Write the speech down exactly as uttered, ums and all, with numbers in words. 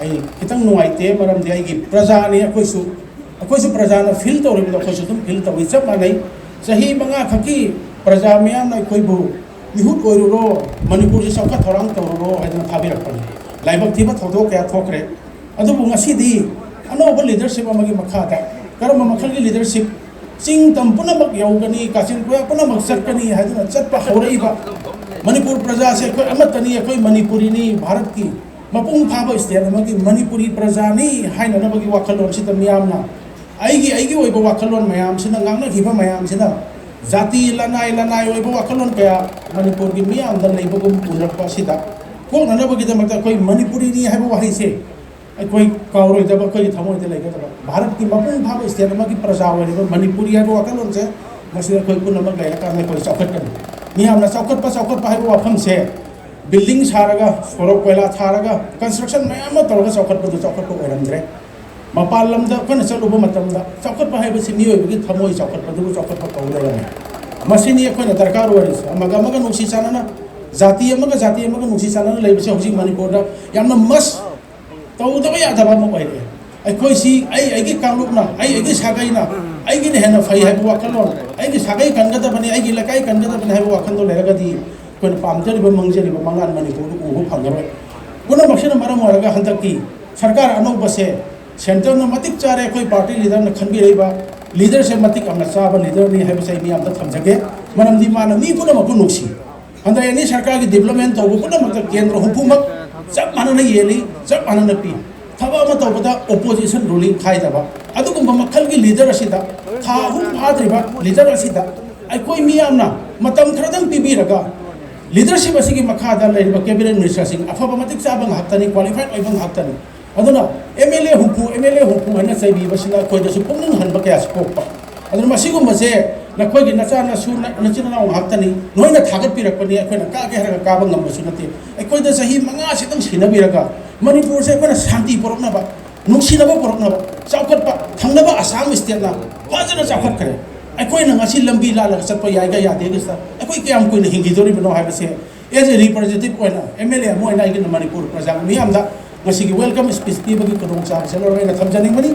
ꯑꯩ ꯈꯤꯇꯪ ꯅꯨꯡꯉꯥꯏꯇꯦ, ꯃꯔꯝꯗꯤ ꯑꯩꯒꯤ ꯄ꯭ꯔꯖꯥꯅꯤ, ꯑꯩꯈꯣꯏꯁꯨ ꯑꯩꯈꯣꯏꯁꯨ ꯄ꯭ꯔꯖꯥꯅ ꯐꯤꯜ ꯇꯧꯔꯤꯕꯗꯣ ꯑꯩꯈꯣꯏꯁꯨ ꯑꯗꯨꯝ ꯐꯤꯜ ꯇꯧꯏ, ꯆꯞ ꯃꯥꯟꯅꯩ꯫ ꯆꯍꯤ ꯃꯉꯥ ꯈꯛꯀꯤ ꯄ꯭ꯔꯖꯥ ꯃꯌꯥꯝꯅ ꯑꯩꯈꯣꯏꯕꯨ ꯃꯤꯍꯨꯠ ꯑꯣꯏꯔꯨꯔꯣ, ꯃꯅꯤꯄꯨꯔꯁꯤ ꯆꯥꯎꯈꯠ ꯊꯧꯔꯥꯡ ꯇꯧꯔꯨꯔꯣ ꯍꯥꯏꯗꯅ ꯊꯥꯕꯤꯔꯛꯄꯅꯤ꯫ ꯂꯥꯏꯕꯛ ꯊꯤꯕ ꯊꯧꯗꯣꯛ ꯀꯌꯥ ꯊꯣꯛꯈ꯭ꯔꯦ꯫ ꯑꯗꯨꯕꯨ ꯉꯁꯤꯗꯤ ꯑꯅꯧꯕ ꯂꯤꯗꯔꯁꯤꯞ ꯑꯃꯒꯤ ꯃꯈꯥꯗ ꯀꯔꯝꯕ ꯃꯈꯜꯒꯤ ꯂꯤꯗꯔꯁꯤꯞ, ꯆꯤꯡ ꯇꯝ ꯄꯨꯝꯅꯃꯛ ꯌꯧꯒꯅꯤ, ꯀꯥꯆꯤꯟ ꯀꯣꯌꯥ ꯄꯨꯝꯅꯃꯛ ꯆꯠꯀꯅꯤ ꯍꯥꯏꯗꯨꯅ ꯆꯠꯄ ꯍꯧꯔꯛꯏꯕ ꯃꯅꯤꯄꯨꯔ ꯄ꯭ꯔꯖꯥꯁꯦ ꯑꯩꯈꯣꯏ ꯑꯃꯠꯇꯅꯤ, ꯑꯩꯈꯣꯏ ꯃꯅꯤꯄꯨꯔꯤꯅꯤ, ꯚꯥꯔꯠꯀꯤ ꯃꯄꯨꯡ ꯐꯥꯕ ꯁ꯭ꯇꯦꯠ ꯑꯃꯒꯤ ꯃꯅꯤꯄꯨꯔꯤ ꯄ꯭ꯔꯖꯥꯅꯤ ꯍꯥꯏꯅꯅꯕꯒꯤ ꯋꯥꯈꯜꯂꯣꯟꯁꯤꯗ ꯃꯤꯌꯥꯝꯅ ꯑꯩꯒꯤ ꯑꯩꯒꯤ ꯑꯣꯏꯕ ꯋꯥꯈꯜꯂꯣꯟ ꯃꯌꯥꯝꯁꯤꯅ, ꯉꯥꯡꯅꯈꯤꯕ ꯃꯌꯥꯝꯁꯤꯅ, ꯖꯥꯇꯤ ꯂꯅꯥꯏ ꯂꯅꯥꯏ ꯑꯣꯏꯕ ꯋꯥꯈꯜꯂꯣꯟ ꯀꯌꯥ ꯃꯅꯤꯄꯨꯔꯒꯤ ꯃꯤꯌꯥꯝꯗ ꯂꯩꯕꯒꯨꯝ ꯎꯔꯛꯄ ꯑꯁꯤꯗ ꯀꯣꯛꯅꯅꯕꯒꯤꯗꯃꯛꯇ ꯑꯩꯈꯣꯏ ꯃꯅꯤꯄꯨꯔꯤꯅꯤ ꯍꯥꯏꯕ ꯋꯥꯍꯩꯁꯦ ꯑꯩꯈꯣꯏ ꯀꯥꯎꯔꯣꯏꯗꯕ, ꯑꯩꯈꯣꯏꯒꯤ ꯊꯃꯣꯏꯗ ꯂꯩꯒꯗꯕ, ꯚꯥꯔꯠꯀꯤ ꯃꯄꯨꯡ ꯐꯥꯕ ꯁ꯭ꯇꯦꯠ ꯑꯃꯒꯤ ꯄ꯭ꯔꯖꯥ ꯑꯣꯏꯔꯤꯕ ꯃꯅꯤꯄꯨꯔꯤ ꯍꯥꯏꯕ ꯋꯥꯈꯜꯂꯣꯟꯁꯦ, ꯃꯁꯤꯗ ꯑꯩꯈꯣꯏ ꯄꯨꯝꯅꯃꯛ ꯂꯩꯔꯀꯥꯟꯗ ꯑꯩꯈꯣꯏ ꯆꯥꯎꯈꯠꯀꯅꯤ꯫ ꯃꯤꯌꯥꯝꯅ ꯆꯥꯎꯈꯠꯄ, ꯆꯥꯎꯈꯠꯄ ꯍꯥꯏꯕ ꯋꯥꯐꯝꯁꯦ ꯕꯤꯜꯗꯤꯡ ꯁꯥꯔꯒ, ꯁꯣꯔꯣꯛ ꯀꯣꯏꯂꯥ ꯊꯥꯔꯒ, ꯀꯟꯁꯇ꯭ꯔꯛꯁꯟ ꯃꯌꯥꯝ ꯑꯃ ꯇꯧꯔꯒ ꯆꯥꯎꯈꯠꯄꯗꯨ ꯆꯥꯎꯈꯠꯄ ꯑꯣꯏꯔꯝꯗ꯭ꯔꯦ꯫ ꯃꯄꯥꯟ ꯂꯝꯗ ꯑꯩꯈꯣꯏꯅ ꯆꯠꯂꯨꯕ ꯃꯇꯝꯗ ꯆꯥꯎꯈꯠꯄ ꯍꯥꯏꯕꯁꯤ ꯃꯤꯑꯣꯏꯕꯒꯤ ꯊꯃꯣꯏ ꯆꯥꯎꯈꯠꯄꯗꯨꯕꯨ ꯆꯥꯎꯈꯠꯄ ꯀꯧ ꯂꯩꯔꯝꯃꯤ꯫ ꯃꯁꯤꯅꯤ ꯑꯩꯈꯣꯏꯅ ꯗꯔꯀꯥꯔ ꯑꯣꯏꯔꯤꯁꯦ꯫ ꯑꯃꯒ ꯑꯃꯒ ꯅꯨꯡꯁꯤ ꯆꯥꯟꯅꯅ, ꯖꯥꯇꯤ ꯑꯃꯒ ꯖꯥꯇꯤ ꯑꯃꯒ ꯅꯨꯡꯁꯤ ꯆꯥꯟꯅꯅ ꯂꯩꯕꯁꯦ ꯍꯧꯖꯤꯛ ꯃꯅꯤꯄꯨꯔꯗ ꯌꯥꯝꯅ ꯃꯁ ꯇꯧꯗꯕ ꯌꯥꯗꯕ ꯑꯃ ꯑꯣꯏꯔꯛꯑꯦ꯫ ꯑꯩꯈꯣꯏꯁꯤ ꯑꯩ ꯑꯩꯒꯤ ꯀꯥꯡꯂꯨꯞꯅ, ꯑꯩ ꯑꯩꯒꯤ ꯁꯥꯒꯩꯅ, ꯑꯩꯒꯤꯅ ꯍꯦꯟꯅ ꯐꯩ ꯍꯥꯏꯕ ꯋꯥꯈꯜꯂꯣꯟ, ꯑꯩꯒꯤ ꯁꯥꯒꯩ ꯀꯟꯒꯗꯕꯅꯤ, ꯑꯩꯒꯤ ꯂꯩꯀꯥꯏ ꯀꯟꯒꯗꯕꯅꯤ ꯍꯥꯏꯕ ꯋꯥꯈꯜꯗꯣ ꯂꯩꯔꯒꯗꯤ ꯑꯩꯈꯣꯏꯅ ꯄꯥꯝꯖꯔꯤꯕ ꯃꯪꯖꯔꯤꯕ ꯃꯪꯂꯥꯟ ꯃꯅꯤꯄꯨꯔꯗ ꯎꯕ ꯐꯪꯉꯔꯣꯏ꯫ ꯄꯨꯝꯅꯃꯛꯁꯤꯅ ꯃꯔꯝ ꯑꯣꯏꯔꯒ ꯍꯟꯗꯛꯀꯤ ꯁꯔꯀꯥꯔ ꯑꯅꯧꯕꯁꯦ ꯁꯦꯟꯇꯔꯅ ꯃꯇꯤꯛ ꯆꯥꯔꯦ, ꯑꯩꯈꯣꯏ ꯄꯥꯔꯇꯤ ꯂꯤꯗꯔꯅ ꯈꯟꯕꯤꯔꯛꯏꯕ ꯂꯤꯗꯔꯁꯦ ꯃꯇꯤꯛ ꯌꯥꯝꯅ ꯆꯥꯕ ꯂꯤꯗꯔꯅꯤ ꯍꯥꯏꯕꯁꯦ ꯑꯩ ꯃꯤꯌꯥꯝꯗ ꯊꯝꯖꯒꯦ꯫ ꯃꯔꯝꯗꯤ ꯃꯥꯅ ꯃꯤ ꯄꯨꯝꯅꯃꯛꯄꯨ ꯅꯨꯡꯁꯤ꯫ ꯍꯟꯗꯛ ꯑꯦꯅꯤ ꯁꯔꯀꯥꯔꯒꯤ ꯗꯤꯕ꯭ꯂꯞꯃꯦꯟ ꯇꯧꯕ ꯄꯨꯝꯅꯃꯛꯇ ꯀꯦꯟꯗ꯭ꯔ ꯍꯨꯝꯐꯨꯃꯛ ꯆꯞ ꯃꯥꯟꯅꯅ ꯌꯦꯜꯂꯤ, ꯆꯞ ꯃꯥꯟꯅꯅ ꯄꯤ꯫ ꯊꯕꯛ ꯑꯃ ꯇꯧꯕꯗ ꯑꯣꯄꯣꯖꯤꯁꯟ ꯔꯨꯂꯤꯡ ꯈꯥꯏꯗꯕ, ꯑꯗꯨꯒꯨꯝꯕ ꯃꯈꯜꯒꯤ ꯂꯤꯗꯔ ꯑꯁꯤꯗ ꯊꯥ ꯑꯍꯨꯝ ꯐꯥꯗ꯭ꯔꯤꯕ ꯂꯤꯗꯔ ꯑꯁꯤꯗ ꯑꯩꯈꯣꯏ ꯃꯤꯌꯥꯝꯅ ꯃꯇꯝ ꯈꯔꯗꯪ ꯄꯤꯕꯤꯔꯒ ꯂꯤꯗꯔꯁꯤꯞ ꯑꯁꯤꯒꯤ ꯃꯈꯥꯗ ꯂꯩꯔꯤꯕ ꯀꯦꯕꯤꯅꯦꯠ ꯃꯤꯅꯤꯁꯇꯔꯁꯤꯡ ꯑꯐꯕ ꯃꯇꯤꯛ ꯆꯥꯕ ꯉꯥꯛꯇꯅꯤ, ꯀ꯭ꯋꯥꯂꯤꯐꯥꯏꯠ ꯑꯣꯏꯕ ꯉꯥꯛꯇꯅꯤ꯫ ꯑꯗꯨꯅ ꯑꯦꯝ ꯑꯦꯜ ꯑꯦ ꯍꯨꯝꯐꯨ, ꯑꯦꯝ ꯑꯦꯜ ꯑꯦ ꯍꯨꯝꯐꯨ ꯍꯥꯏꯅ ꯆꯩꯕꯤꯕꯁꯤꯅ ꯑꯩꯈꯣꯏꯗꯁꯨ ꯄꯨꯛꯅꯤꯡ ꯍꯟꯕ ꯀꯌꯥꯁꯨ ꯄꯣꯛꯄ꯫ ꯑꯗꯨꯅ ꯃꯁꯤꯒꯨꯝꯕꯁꯦ ꯅꯈꯣꯏꯒꯤ ꯅꯆꯥ ꯅꯁꯨ, ꯅ-, ꯅꯆꯤꯟ ꯅꯅꯥꯎ ꯉꯥꯛꯇꯅꯤ, ꯅꯣꯏꯅ ꯊꯥꯒꯠꯄꯤꯔꯛꯄꯅꯤ, ꯑꯩꯈꯣꯏꯅ ꯀꯥꯒꯦ ꯍꯥꯏꯔꯒ ꯀꯥꯕ ꯉꯝꯕꯁꯨ ꯅꯠꯇꯦ꯫ ꯑꯩꯈꯣꯏꯗ ꯆꯍꯤ ꯃꯉꯥꯁꯤꯗꯪ ꯁꯤꯟꯅꯕꯤꯔꯒ ꯃꯅꯤꯄꯨꯔꯁꯦ ꯑꯩꯈꯣꯏꯅ ꯁꯥꯟꯇꯤ ꯄꯨꯔꯛꯅꯕ, ꯅꯨꯡꯁꯤꯅꯕ ꯄꯨꯔꯛꯅꯕ, ꯆꯥꯎꯈꯠꯄ, ꯊꯪꯅꯕ ꯑꯁꯥꯝ ꯁ꯭ꯇꯦꯠꯅ ꯐꯖꯅ ꯆꯥꯎꯈꯠꯈ꯭ꯔꯦ꯫ ꯑꯩꯈꯣꯏꯅ ꯉꯁꯤ ꯂꯝꯕꯤ ꯂꯥꯜꯂꯒ ꯆꯠꯄ ꯌꯥꯏꯒ ꯌꯥꯗꯦꯒ ꯁꯤꯗ ꯑꯩꯈꯣꯏ ꯀꯌꯥꯝ ꯀꯨꯏꯅ ꯍꯤꯡꯈꯤꯗꯣꯔꯤꯕꯅꯣ ꯍꯥꯏꯕꯁꯦ, ꯑꯦꯖ ꯑꯦ ꯔꯤꯄ꯭ꯔꯖꯦꯟꯇꯦꯇꯤꯚ ꯑꯣꯏꯅ, ꯑꯦꯝ ꯑꯦꯜ ꯑꯦ ꯑꯃ ꯑꯣꯏꯅ ꯑꯩꯒꯤꯅ ꯃꯅꯤꯄꯨꯔ ꯄ꯭ꯔꯖꯥ ꯃꯤꯌꯥꯝꯗ ꯉꯁꯤꯒꯤ welcome speech ꯄꯤꯕꯒꯤ ꯈꯨꯗꯣꯡꯆꯥꯕꯁꯦ ꯂꯧꯔꯒ ꯑꯩꯅ ꯊꯝꯖꯅꯤꯡꯕꯅꯤ꯫